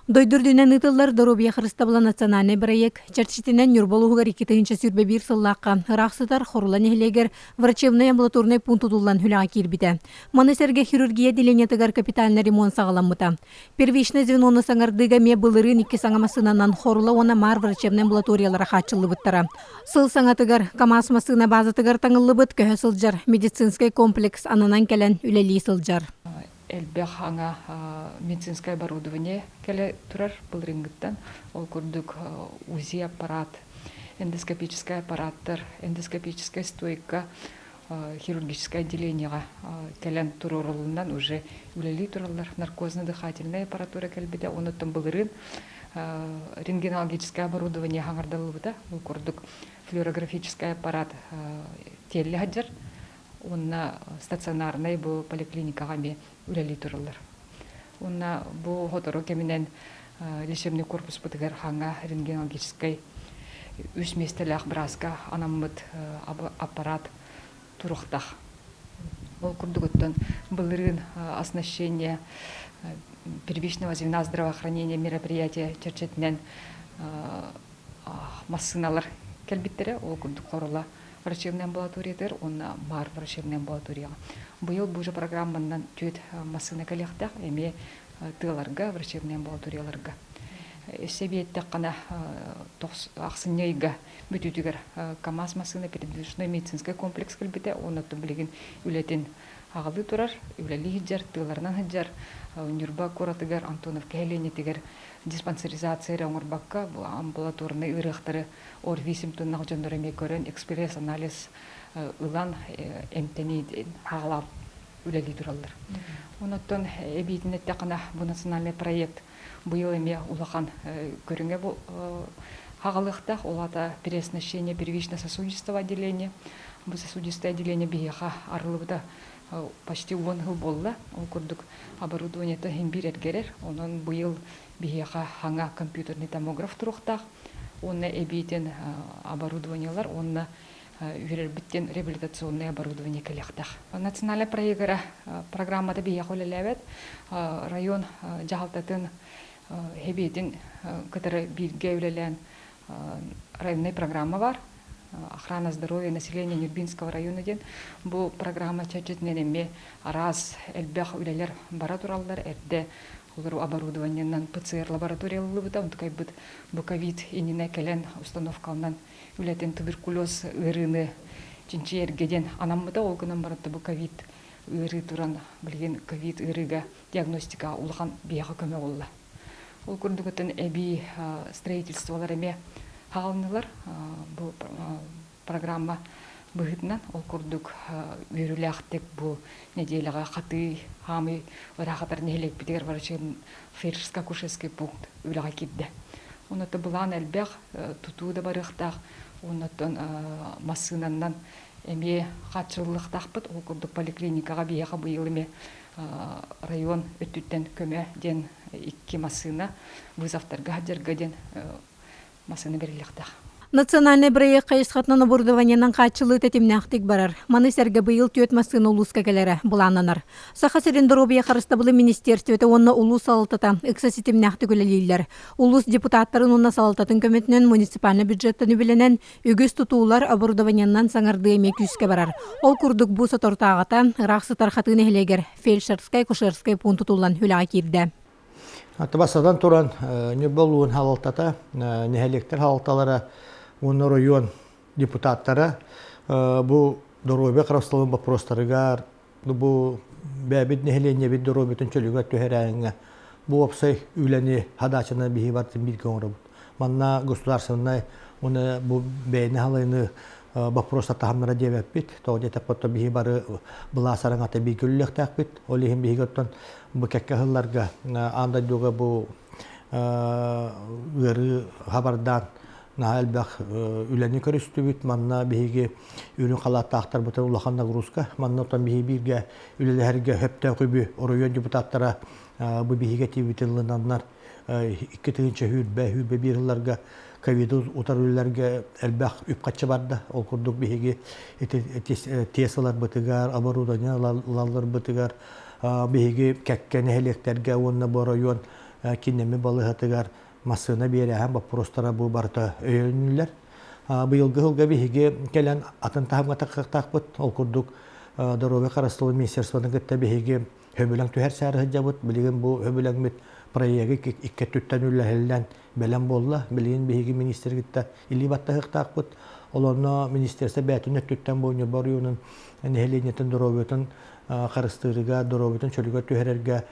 Дойду үрдүнэн ыытыллар Доруобуйа харыстабыла национальнай бырайыак чэрчитинэн Ньурба улууһугар 2021 сыллаахха ыраах сытар Хорула нэһилиэгэр врачебнай амбулаторнай пуун тутуллан үлэҕэ киирбитэ. Маны сэргэ хирургия отделениетыгар капитальнай ремонт саҕаламмыта. Первичное звенону саҥардыыга эмиэ былырыын икки саҥа массыынанан Хорула уонна Маар врачебнай амбулаториялара хааччыллыбыттара. Сыл саҥатыгар КАМАЗ массыына баазатыгар таҥыллыбыт көһө сылдьар медицинскэй комплекс ананан кэлэн үлэлии сылдьар. Элбэх аҥа медицинское оборудование кэлэ турар былырыыҥҥыттан. Ол курдук УЗИ аппарат, эндоскопическай аппараттар, эндоскопическай стойка, хирургическое отделениеҕа кэлэн туруорулунан уже үлэлии тураллар. Наркозно-дыхательная аппаратура кэлбитэ. Онуттан былырыын рентгенологическое оборудование хаҥардыллыбыта. Ол курдук флюорографическай аппарат тиэллэ сылдьар. Уонна стационарнай бу поликлиникаҕа эмиэ үлэлии тураллар. Уонна бу сотору кэминэн лечебный корпуспутугар хаҥа рентгенологическай үс миэстэлээх бырааска анаммыт аппарат туруохтаах. Ол курдугуттан былырыын оснащение первичного звена здравоохранения мероприятия чэрчитинэн массыыналар кэлбиттэрэ. Ол курдук Хорула врачебнай амбулаториятыгар уонна Маар врачебнай амбулаторияҕа. Быйыл бу же программанан түөрт массыына кэлиэхтээх, эмиэ тыаларга, врачебнай амбулаторияларга. Өссө биэттэххинэ ахсынньы ыйга бүтүүтүгэр КАМАЗ массыына передвижной медицинскэй комплекс кэлбитэ, оннуттан билигин үлэтин аҕалыы турар, үлэлии сылдьар, тыаларынан сылдьар Ньурба куоратыгар Антоновка нэһилиэнньэтигэр диспансеризация эрэ оҥорбокко, бу амбулаторнай ыарыахтары ОРВИ симптомнаах дьоннору эмиэ көрөн, экспресс-анализ ылан эмтэнии хаалаан үлэлии тураллар. Онон эбиитин эттэххинэ, бу национальный проект быйыл эмиэ улахан көрүҥэ хаҕалыахтаах. Ол аата переоснащение первично-сосудистого отделения. Бу сосудистое отделение биһиэхэ арыллыбыта почти уон сыл буолла. Ол курдук оборудованиета иһин биир эргэрэр. Онон быйыл биһиэхэ хаҥа компьютерный томограф туруохтаах. Уонна эбиитин оборудованиелар уонна үөрэрбиттэн реабилитационное оборудование кэлиэхтээх. Национальный проегара программата биһиэхэ үлэлээбэт. Район дьаһалтатын эбиитин кытары бииргэ үлэлээн районнай программа бар. Охрана здоровья населения Нюрбинского района диэн. Бу программа чэрчитинэн эмиэ араас элбэх үлэлэр бара тураллар. Эрдэ олору оборудованиенан ПЦР лаборатория ылыллыбыта. Онтукайбыт бу ковид иннинэ кэлэн установкаланан үлэтин туберкулез ыарыыны чинчийэргэ диэн анаммыта. Ол гынан баран бу ковид ыарыы туран билигин ковид ыарыыга диагностикаҕа улахан биһиэхэ көмө буолла. Ол курдук оттон эбии строительстволар эмиэ хаалыннылар. Бу программа быһыытынан ол курдук үөрүүлээхтик бу нэдиэлэҕэ Хатыы хаамый ыраахатар нэһилиэкпитигэр врачебный фельдшерско-акушерский пункт үлэҕэ киирдэ. Онон былаан элбэх, тутуу да барыахтаах, оннуттан массыынаннан эмиэ хааччыллыахтаахпыт. Ол курдук поликлиникаҕа биһиэхэ быйыл эмиэ район өттүттэн көмө диэн икки массыына вызовтарга сылдьарга диэн массыына бэриллиэхтээх. Национальнай бырайыак хайысхатынан оборудованиенан хааччыллыы тэтимнээхтик барар. Маны сэргэ быйыл түөрт массыына улууска кэлэрэ былааннанар. Саха сирин доруобуйа харыстабылын министиэристибэтэ уонна улуус салалтата ыкса ситимнээхтик үлэлииллэр. Улуус депутаттарын уонна салалтатын көмөтүнэн муниципальнай бюджеттан үбүлэнэн үгүс тутуулар оборудованиенан саҥардыы эмиэ күүскэ барар. Ол курдук бу соторутааҕыта ыраах сытар Хатыы нэһилиэгэр фельдшерскай-акушерскай пуун тутуллан үлэҕэ киирдэ. Бастатан туран, Ньурба улууһун салалтата, нэһилиэктэр салалталара уонна оройуон депутаттара бу доруобуйа харыстабылын боппуруостарыгар, бу бэйэбит нэһилиэнньэбит доруобуйатын чөлүгэр түһэрээҥҥэ бу уопсай үлэни хадаачаны биһиги барытын бииргэ оҥоробут. Манна государственнай уонна бу бэйэни халайыны боппуруостар таһымнара диэбэппит. Тоҕо диэтэххэ, биһиги бары былаас араҥата бииргэ үлэлиэхтээхпит. Ол иһин биһиги оттон бу кэккэ сылларга аан дойдуга бу ыарыы хабардаан наһаа элбэх үлэни көрүстүбүт. Манна биһиги үрүҥ халааттаахтарбытын улахан нагрузка. Манна оттон биһиги бииргэ үлэлэһэргэ сөптөөх үбү оройуон депутаттара бу биһиги этиибитин ылынаннар 2000 сүүрбэ сылларга ковиды утары үлэлэргэ элбэх үп-харчы барда. Ол курдук биһиги тест ыларбытыгар, оборудование ылалларбытыгар биһиги кэккэ нэһилиэктэргэ уонна бу оройуон киннэми балыыһатыгар массыына биэрээһин боппуруостара бу барыта өйөнүллэр. Быйылгы сылга биһиги кэлэн атын таһымҥа тахсыахтаахпыт. Ол курдук доруобуйа харыстабылын министерствотын кытта биһиги сөбүлэҥ түһэрсээри сылдьабыт. Билигин бу сөбүлэҥмит проегы икки өттүттэн үллэһиллэн бэлэм буолла. Билигин биһиги министр кытта илии баттаһыахтаахпыт. Ол онно министерство бэйэтин өттүттэн бу Ньурба оройуонун нэһилиэнньэтин доруобуйатын харыстыырыгар, доруобуйатын чөлүгэр түһэрэргэ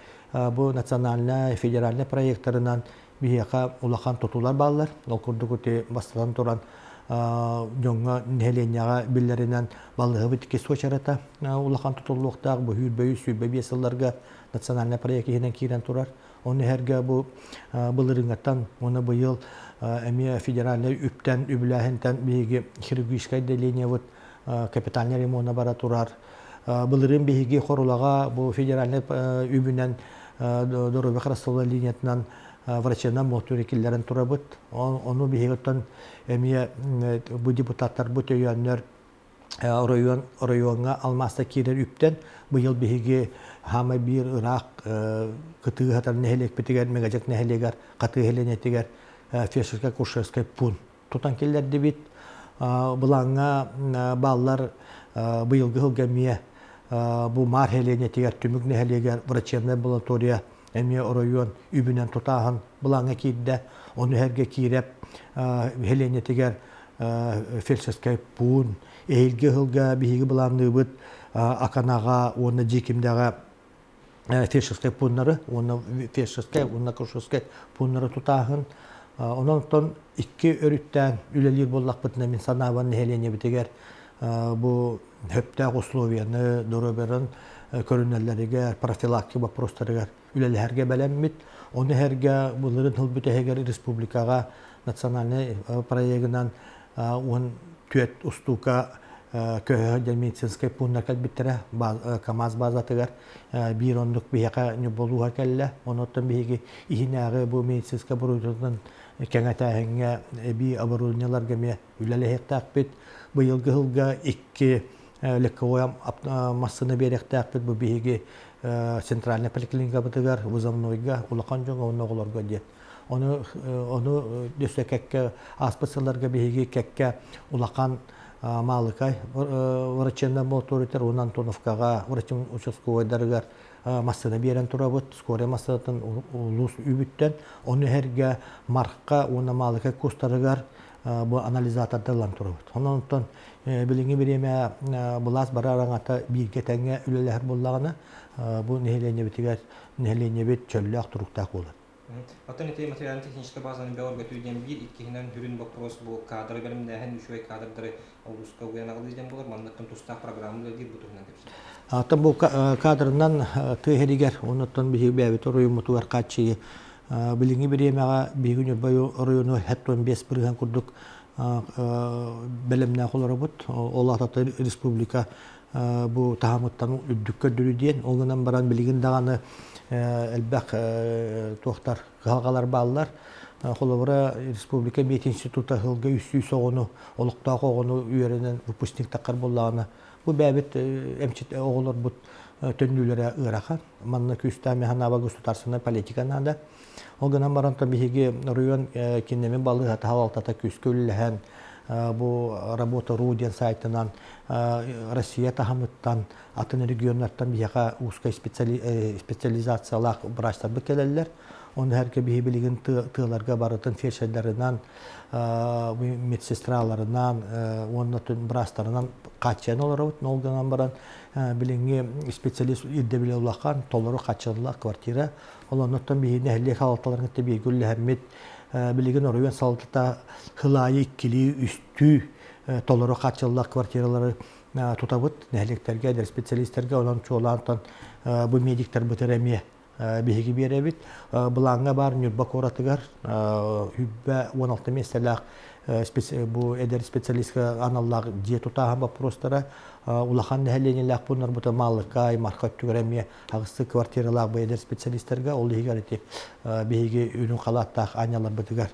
бу национальнай, федеральнай проектарынан биһиэхэ улахан тутуулар бааллар. Ол курдук ити бастатан туран дьоҥҥо нэһилиэнньэҕэ биллэринэн балыыһабыт иккис уочарата улахан тутуллуохтаах. Бу 125 сылларга национальнай проект иһинэн киирэн турар. Оны иһэргэ бу былырыыҥҥаттан уонна быйыл эмиэ федеральнай үптэн, үбүлээһинтэн биһиги хирургическай отделениебыт капитальнай ремонна бара турар. Былырыын биһиги Хорулаҕа бу федеральнай үбүнэн доруобуйа харыстабыла линиятынан врачынан муохтуур киллэрэн турабыт. Ону биһиги оттон эмиэ бу депутаттарбыт өйөөннөр оройуон оройуоҥҥа алмааста киирэр үптэн быйыл биһиги хаамай биир ыраах кытыы сытар нэһилиэкпитигэр Мегадьак нэһилиэгэр Хатыы сэлиэнньэтигэр фельдшерскай-акушерскай пуун тутан киллэрдибит. Былааҥҥа бааллар быйылгы сылга эмиэ бу Маар сэлиэнньэтигэр Түмүк нэһилиэгэр врачебнай амбулатория эмиэ оройуон үбүнэн тутааһын былааҥҥа киирдэ. Ону сэргэ киирэп сэлиэнньэтигэр фельдшерскэй пуун эһиилги сылга биһиги былаанныыбыт Аканаҕа уонна Дьиикимдэҕэ фельдшерскэй пууннары уонна фельдшерскэй уонна акушерскай пууннары тутааһын. Онон оттон икки өрүттээн үлэлиир буоллахпытына мин санаабар нэһилиэнньэбитигэр бу сөптөөх условияны доруобуйаларын көрүнэллэригэр профилактика боппуруостарыгар үлэлэһэргэ бэлэммит. Ону эһэргэ былырыын сыл бүтэһигэр республикаҕа национальнай проегынан 14 устуука көһө диэн медицинскэй пууннар кэлбиттэрэ КАМАЗ базатыгар биир оннук биһиэхэ Ньурбалууһа кэллэ. Онуттан биһиги иһинээҕи бу медицинскэй оборудованиетын кэҥэтээһиҥҥэ эбии оборудованиеларга эмиэ үлэлэһиэхтээхпит. Быйылгы сылга икки легковой массыына биэриэхтээхпит. Бу биһиги центральнай поликлиникабытыгар, вызовнойга, улахан дьоҥҥо уонна оҕолорго диэн. Ону ону өссө кэккэ ааспыт сылларга биһиги кэккэ улахан Маалыкай врачебнай амбулаториятыгар уонна Антоновкаҕа врачебнай участковайдарыгар массыына биэрэн турабыт. Скорая массыынатын улуус үбүттэн. Ону иһэргэ Марха уонна Маалыкай кустарыгар бу анализатордар ылан турабыт. Онон онтон билиҥҥи бириэмэ былаас бары араҥата бииргэ тэҥҥэ үлэлэһэр буоллаҕына, бу нэһилиэнньэбитигэр нэһилиэнньэбит чөллөөх туруктаах буолар. Оттон ити материально-техническэй базаны бөҕөргөтүү диэн биир, иккиһинэн сүрүн боппуруос бу кадры бэлэмнээһин, үчүгэй кадрдары улууска угуйан аҕалыы диэн буолар. Манныктан тустаах программа үлэлиир бу туһунан кэпсиир. Оттон бу кадрынан тыа иһигэр, оннуттан биһиги бэйэбит оройуоммутугар хааччыйыы билиҥҥи бириэмэҕэ биһиги Ньурба оройуону 75% курдук бэлэмнээх олоробут. Ол аата республика бу таһымыттан үрдүк көрдөрүү диэн. Ол гынан баран билигин даҕаны элбэх туохтар кыһалҕалар бааллар. Холобура, республика мединститута сылга 300 оҕону, олохтоох оҕону үөрэнэн выпускник таххар буоллаҕына, бу бэйэбит эмчит оҕолорбут төннүүлэрэ ыарахан. Манна күүстээх механаба государственная политика наада. Ол гынан баран биһиги оройуон киннэми балыыһата салалтата күүскэ үлэлэһэн бу Работа.ру диэн сайтынан Россия таһымыттан атын регионнартан биһиэхэ узкай специализациялаах врачтарбыт кэлэллэр. Оны эргэ биһи билигин тыаларга барытын фельдшердарынан, медсестраларынан уонна быраастарынан хааччыйан олоробут. Ол гынан баран билиҥҥи специалист ирдэбилэ улахан, толору хааччыллаах квартира. Ол оннуттан биһи нэһилиэк салалталарын кытта бииргэ үлэлэһэммит билигин оройуон салалтата сыл аайы иккилии, үстүү толору хааччыллаах квартиралары тутабыт нэһилиэктэргэ, эдэр специалистэргэ, онон чуолаан бу медиктарбытыгар эмиэ биһиги биэрэбит. Былааҥҥа баар Ньурба куоратыгар үббэ 16 миэстэлээх бу эдэр специалистка аналлаах дьиэ тутааһын боппуруостара улахан нэһилиэнньэлээх пууннарбыта Маалыкай, Марха өттүгэр эмиэ аҕыстыы квартиралаах бу эдэр специалистарга, ол иһигэр ити биһиги үрүҥ халааттаах аанньаларбытыгар.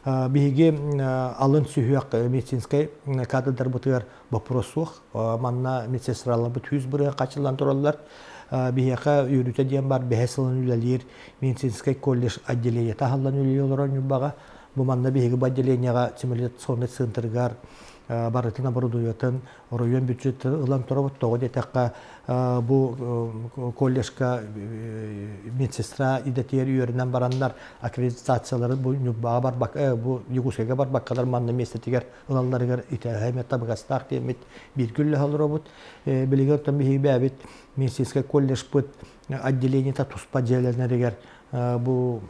Биһиги алын сүһүөх медицинскэй кадрдарбытыгар боппуруос суох. Манна медсестраларбыт 100% хааччыллан тураллар. Биһиэхэ үөрүүтэ диэн бар бэһэ сылын үлэлиир медицинскэй колледж отделениета аһыллан үлэлии олорор Ньурбаҕа. Бу манна биһиги бу отделениеҕа симуляционнай центрыгар барытын оборудованиетын оройуон бюджеттарын ылан турабыт. Тоҕо диэтэххэ, бу колледжка медсестра идэтигэр үөрэнэн бараннар аккредитациялары бу Ньурбаҕа барбакка, бу Якутскайга барбаккалар манна миэстэтигэр ылалларыгар итэҕэһэ табыгастаах диэммит бииргэ үлэлэһэ олоробут. Билигин оттон биһиги бэйэбит медицинскэй колледжпыт отделениета туспа дьиэлэнэригэр бу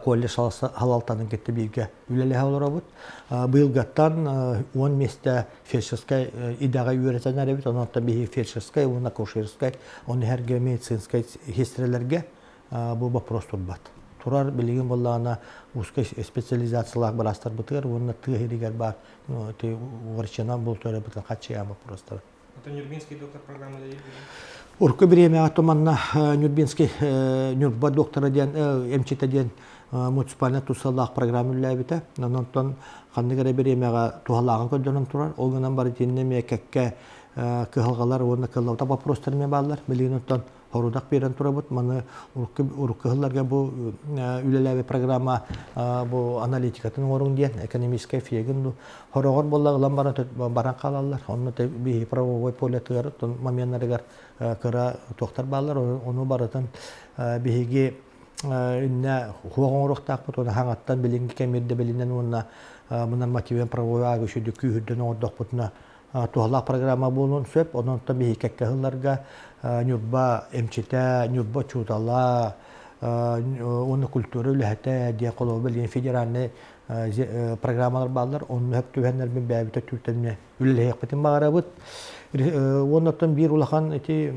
колледж салалтанын кытта бииргэ үлэлэһэ олоробут. Быйылгаттан 10 миэстэ фельдшерскай идэҕэ үөрэтэн эрэбит. Онон биһиги фельдшерскай уонна акушерскай, ону сэргэ медицинскэй сиэстэрэлэргэ бу вопрос турбат. Турар билигин буоллаҕына узкай специализациялаах быраастарбытыгар уонна тыа иһигэр баар врачынан бултуйарбытын хаччыйаан боппуруостара. Это Нюрбинский доктор программа Урукку бириэмэҕэ туманна Нюрбинский Нюрба доктора диэн эмчитэ диэн муниципальнай тусалаах программа үлэлээбитэ. Онтон ханнык эрэ бириэмэҕэ туһалааҕын көрдөрөн турар. Ол гынан баран итиннэ эмиэ кэккэ кыһалҕалар уонна кыаллыбата боппуруостар эмиэ бааллар. Билигин оттон хорудах биэрэн турабыт. Маны урукку урукку сылларга бу үлэлээбит программа бу аналитикатын оҥоруҥ диэн экономическай фегин ду хороҕор буолла ылан баран баран хаалаллар. Онно биһи правовой полетыгар моменнарыгар кыра туохтар бааллар. Ону барытын биһиги иннэ хуох оҥоруохтаахпыт уонна хаҥаттан билиҥҥи кэм ирдэбилинэн уонна нормативен правовой аагы сүдү күүһүрдэн оҥордохпутуна туһалаах программа буолуон сөп. Онон биһи кэккэ сылларга Ньурба эмчитэ, Ньурба учуутала, уонна культура үлэһитэ диэн холобур билигин федеральнай программалар бааллар. Онно сөп түбэһэннэрбин бэйэбит өттүбүттэн үлэлэһиэхпитин баҕарабыт. Уонна оттон биир улахан ити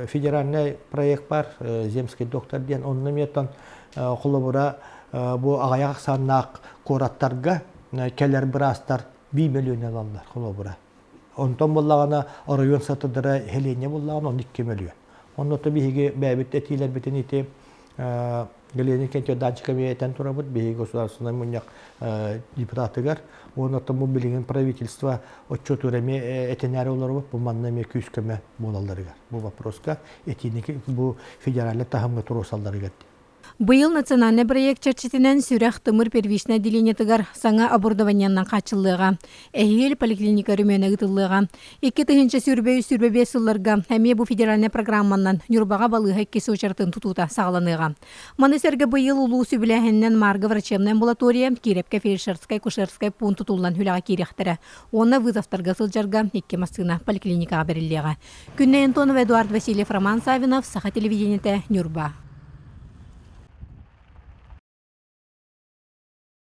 федеральнай проект бар, Земский доктор диэн. Онно эмиэ оттон холобура бу аҕыйах ахсааннаах куораттарга кэлэр быраастар биир мөлүйүөн ылаллар холобура. Онтон буоллаҕына оройуон сатыдара нэһилиэнньэ буоллаҕына он 2 мөлүйүөн. Онно биһиги бэйэбит этиилэрбитин ити Галина Викентьевна Данчикова этэн турабыт биһиги государственнай мунньах депутатыгар уонна бу билигин правительство отчетугар эмиэ этинээри олоробут бу манна эмиэ күүс-көмө буолалларыгар бу вопроска этиини бу федеральнай таһымҥа туруорсалларыгар. Быйыл национальнай проект чэрчитинэн сүрэх-тымыр первичнай отделениетыгар саҥа оборудованиенан хааччыллыаҕа. Эһиил поликлиника өрөмүөнэ ыытыллыаҕа. 2023-25 сылларга эмиэ бу федеральнай программанан Ньурбаҕа балыыһа иккис уочаратын тутуута саҕаланыаҕа. Маны сэргэ быйыл улуус үбүлээһининэн Марга врачебнай амбулатория, Киирэпкэ фельдшерскай-акушерскай пуун тутуллан үлэҕэ киириэхтэрэ. Уонна вызовтарга сылдьарга икки массыына поликлиникаҕа бэриллиэҕэ. Күннэй Антонова, Эдуард Васильев, Роман Савинов, Саха телевидениетэ, Ньурба.